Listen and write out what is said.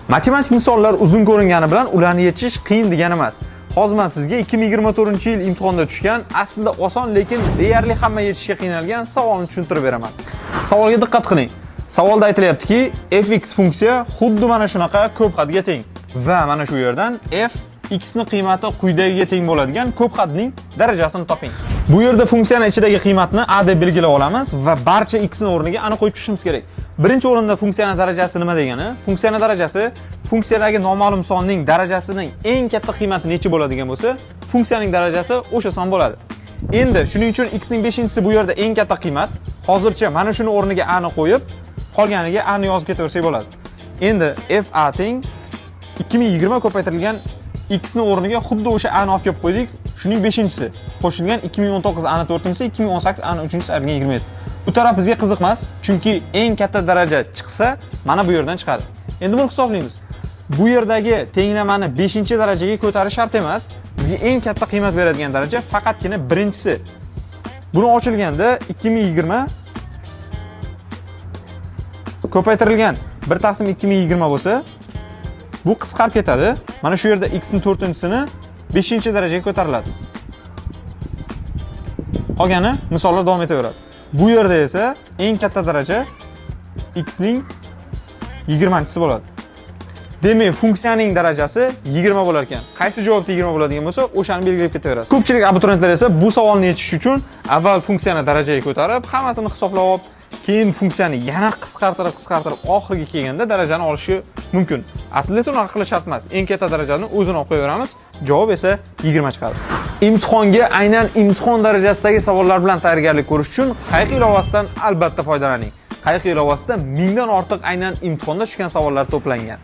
Matematik misollar uzun ko'ringani bilan ularni yechish qiyin degani emas. Hozir men sizga 2024-yil imtihonda tushgan, aslida oson, lekin deyarli hamma yechishga qiynalgan savolni tushuntirib beraman. Savolga diqqat qiling. Savolda aytilyaptiki, fx funksiya xuddi mana shunaqa ko'p hadga teng va mana shu yerdan f x ni qiymati quyidagiga teng bo'ladigan ko'p hadning darajasini toping. Bu yerda funksiyani ichidagi qiymatni a deb belgilab olamiz va barcha x ni o'rniga a ni qo'yib chiqishimiz kerak. Birinchi o'rinda funksiyani darajasi nima degani? Funksiyani darajasi funksiyadagi noma'lum sonning darajasining eng katta qiymati necha bo'ladigan bo'lsa, funksiyaning darajasi o'sha son bo'ladi. Endi shuning uchun x ning 5-inchisi bu yerda eng katta qiymat. Hozircha mana shuni o'rniga a ni qo'yib, qolganiga a ni yozib ketaversak bo'ladi. Endi f a teng 2020 ko'paytirilgan x ni o'rniga xuddi o'sha a ni olib kelib qo'ydik. Shuning 5-inchisi qo'shilgan 2019 a ni 4-inchisi, 2018 a ni 3-inchisi ayrilgan 27. Bu taraf bizga qiziq emas, chunki eng katta daraja chiqsa, mana bu yerdan chiqadi. Endi buni hisoblaymiz. Bu yerdagi tenglamani 5-darajaga ko'tarish shart emas. Bizga eng katta qiymat beradigan daraja faqatgina birinchisi. Buni ochilganda 2020 ko'paytirilgan 1 taqsim 2020 bo'lsa, bu qisqarib ketadi. Mana shu yerda x ning 4-chisini 5-darajaga ko'tariladi. Qolgani misollar davom etaveradi. Bu yerda esa eng katta daraja x ning 20-chisi bo'ladi. Demak, funksiyaning darajasi 20 bo'lar ekan. Qaysi javobda 20 bo'ladigan bo'lsa, o'shani belgilab ketaverasiz. Ko'pchilik abituriyentlar esa bu savolni yechish uchun avval funksiyani darajaga ko'tarib, hammasini hisoblab olib, keyin funksiyani yana qisqartirib, oxiriga kelganda darajani olishi mumkin. Aslida esa unaqa qilish shart emas. Eng katta darajani o'zini olib qo'yaveramiz, javob esa 20 chiqadi. Imtihonga aynan imtihon darajasidagi savollar bilan tayyorgarlik ko'rish uchun Qayiq ilovasidan albatta foydalaning. Qayiq ilovasida 1000 dan ortiq aynan imtihonda tushgan savollar to'plangan.